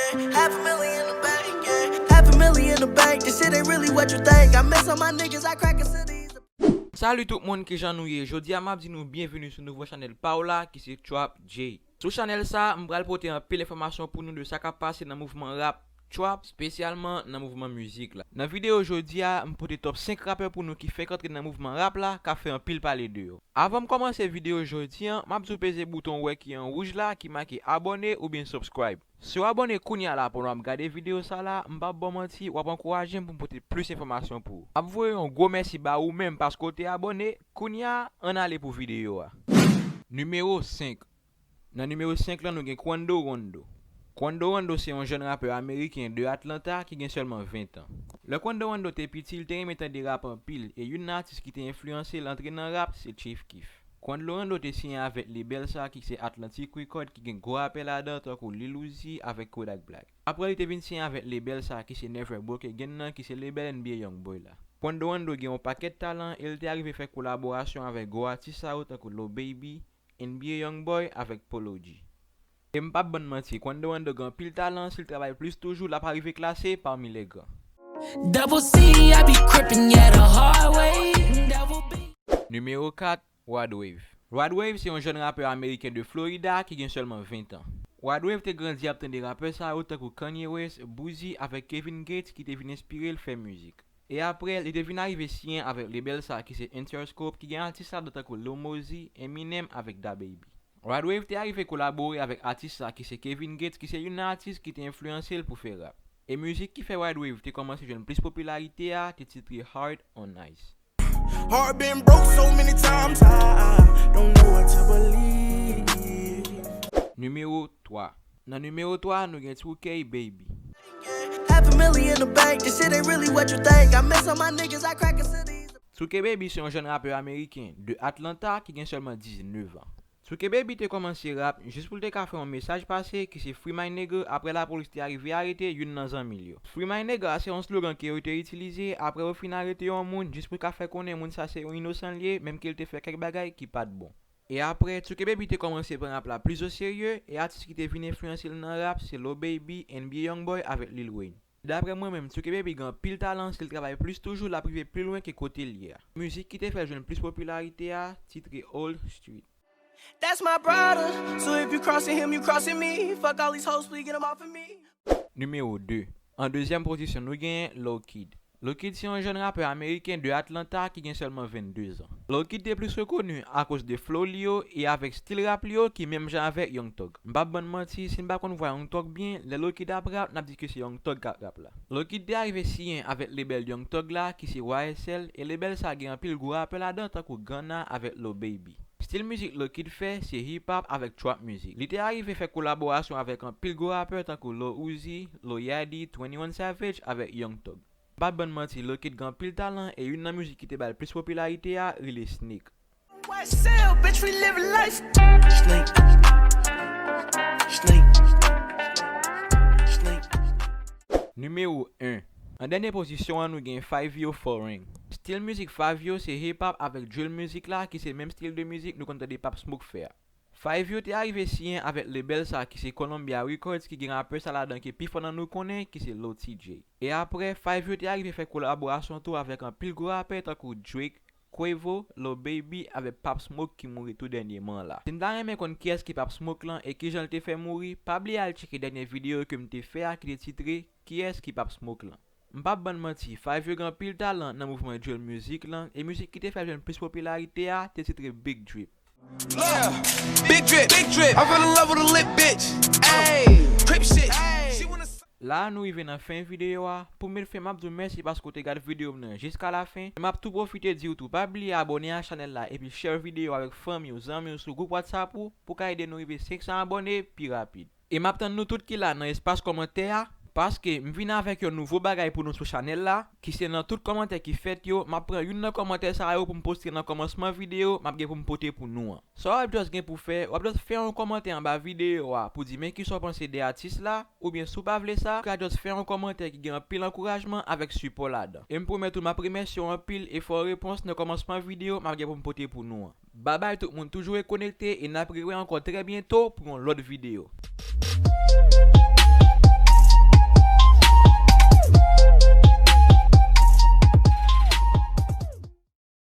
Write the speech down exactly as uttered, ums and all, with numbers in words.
Half a million in the bank, yeah. Half a million in the bank. This shit ain't really what you think. I miss all my niggas, I crack a cities. Salut tout moun, kijan nou ye? Jodi a m ap di nou byenveni sou nouvo chanèl pa w la ki se Trap J. Sou chanèl sa, m pral pote anpil enfòmasyon pou nou de sa k ap pase nan mouvman rap trap, espesyalman nan mouvman mizik la. Nan videyo jodi a, m pote top senk rapè pou nou ki fenk antre nan mouvman rap la, k ap fè anpil pale de yo. Avan m kòmanse videyo jodi a, m ap di w peze bouton ou wè ki an wouj la, ki make abòne oubyen subscribe. Si w abòne kounye a la pandan w ap gade videyo sa la, m p ap ba w manti, w ap ankouraje m pou m pote plis enfòmasyon pou ou. M ap voye yon gwo mèsi ba ou menm paske w te abòne. Kounye a, ann ale pou videyo a. Nimewo senk. Nan nimewo senk lan, nou gen Quando Rondo. Quando Rondo se yon jèn rapè ameriken de Atlanta ki gen sèlman ven tan. Lè Quando Rondo te piti, l te renmen tande rap anpil, e youn nan atis ki te enfliyanse l antre nan rap se Chief Keef. Quando Rondo te siyen avèk lebèl sa ki se Atlantic Record ki gen gwo rapè ladan tankou Lil Uzi avèk Kodak Black. Apre li te vin siyen avèk lebèl sa ki se Never Broke Again nan ki se lebèl N B A Youngboy la. Quando Rondo gen yon pakèt talan e l te arive fè kolaborasyon avèk gwo atis sa yo tankou Lil Baby, N B A Youngboy avèk Polo G. E m p ap bann manti, Quando Rondo gen anpil talan, si l travay plis toujou, l ap arive klase pami les grands. Double C, I be crippin', yeah, the hard way. Double B. Nimewo kat, Rod Wave. Rod Wave se yon jèn rapè ameriken de Florida ki gen sèlman ven tan. Rod Wave te grandi ap tande rapè sa yo tankou Kanye West, Boosie avèk Kevin Gates ki te vin enspire l fè mizik. E apre, li te vin arive siyen avèk lebèl sa ki se Interscope ki gen atis ladan tankou Lil Mosey, Eminem avèk DaBaby. Rod Wave te arive kolabore avèk atis sa ki se Kevin Gates ki se youn nan atis ki te enfliyanse l pou fè rap. E mizik ki fè Rod Wave te kòmanse jwenn plis popilarite a te titre Heart on Ice. Heart been broke so many times, I don't know what to believe. Nimewo twa. Nan nimewo twa, nou gen two K Baby. Half a million in the bank, this shit ain't really what you think. I miss all my niggas, I crack a cities. Two K Baby se yon jèn rapè ameriken de Atlanta ki gen sèlman diznèf an. Two K Baby te kòmanse rap jis pou l te ka fè yon mesaj pase ki se Free My Nigga apre lapolis te arive arete youn nan zanmi l yo. Free My Nigga se yon slogan ke yo te itilize apre yo fin arete yon moun jis pou ka fè konnen moun sa se yon inosan l ye, menm ke l te fè kèk bagay ki pa t bon. E apre, two K Baby te kòmanse pran rap la plis o serye, e atis ki te vin enfliyanse l nan rap se Lil Baby, N B A Youngboy avèk Lil Wayne. Daprè mwen menm, two K Baby gen anpil talan, si l travay plis toujou, l ap rive pi lwen ke kote l ye a. Mizik ki te fè l jwenn plis popilarite a, titre Old Street. That's my brother, so if you crossing him, you crossing me. Fuck all these hoes, please get 'em off of me. Nimewo de. An dezyèm pozisyon, nou genyen Lil Kid. Lil Kid se yon jèn rapè ameriken de Atlanta ki gen sèlman vennde zan. Lil Kid te plis rekoni akoz de flow li yo e avèk stil rap li yo ki menm jan avèk Young Thug. M p ap bann manti, si n pa konn vwa Young Thug byen, lè Lil Kid ap rap, n ap di ke se Young Thug k ap rap la. Lil Kid te arive siyen avèk lebèl Young Thug la ki se Y S L, e lebèl sa gen anpil gwo rapè ladan tankou Gunna avèk Lil Baby. Stil mizik Lil Kid fè se hip hop avèk trap music. Li te arive fè kolaborasyon avèk anpil gwo rapè tankou Lil Uzi, Lil Yachty, twenty-one Savage avèk Young Thug. Pa bann manti, Lil Kid gen anpil talan e youn nan mizik ki te ba l plis popilarite a rele Snake. Why sell, bitch, we live life. Snake. Snake. Snake. Nimewo en. An dènye pozisyon an, nou gen Fivio Foreign. Stil mizik Fivio se hip hop avèk drill mizik la ki se menm stil de mizik nou konn tande Pop Smoke fè a. Fivio te arive siyen avèk lebèl sa ki se Columbia Records ki gen rapè sa ladan ke pifò nan nou konnen ki se Lil T J. E apre, Fivio te arive fè kolaborasyon tou avèk anpil gwo rapè tankou Drake, Quavo, Lil Baby avèk Pop Smoke ki mouri tou dènyèman la. Si n ta renmen konn kiyès ki Pop Smoke lan e kijan l te fè mouri, pa bliye al tcheke dènye videyo ke m te fè a ki te titre Kiyès ki Pop Smoke lan. M p ap bann manti, Fivio gen anpil talan nan mouvman drill music lan, e mizik ki te fè l jwenn plis popilarite a te titre Big Drip. Yeah, big drip, big drip. I fell in love with a lit bitch. Ayy, crip shit. She wanna La a nou rive nan fen videyo a. Pou m met fen, m ap di w mèsi paske w te gade videyo m nan jiska lafen. E m ap tou pwofite di w tou, pa bliye abòne a chanèl la epi share videyo a avèk fanmi w, zanmi w sou gwoup WhatsApp ou pou ka ede nou rive senk san abòne pi rapid. E m ap tann nou tout ki la nan espas kòmantè a, paske m vin avèk yon nouvo bagay pou nou sou chanèl la, ki se nan tout kòmantè ki fèt yo, m ap pran youn nan kòmantè sa yo pou m poste nan kòmansman videyo m ap gen pou m pote pou nou an. Sa w ap just gen pou fè, w ap just fè yon kòmantè anba videyo a pou di men kisa w panse de atis la, oubyen si w pa vle sa, ou ka just fè yon kòmantè ki gen anpil ankourajman avèk sipò ladan. E m pwomèt ou m ap remèsye w anpil e fè w repons nan kòmansman videyo m ap gen pou m pote pou nou an. Babay tout moun, toujou ret konekte e n ap rewè ankò trè byento pou yon lòt videyo.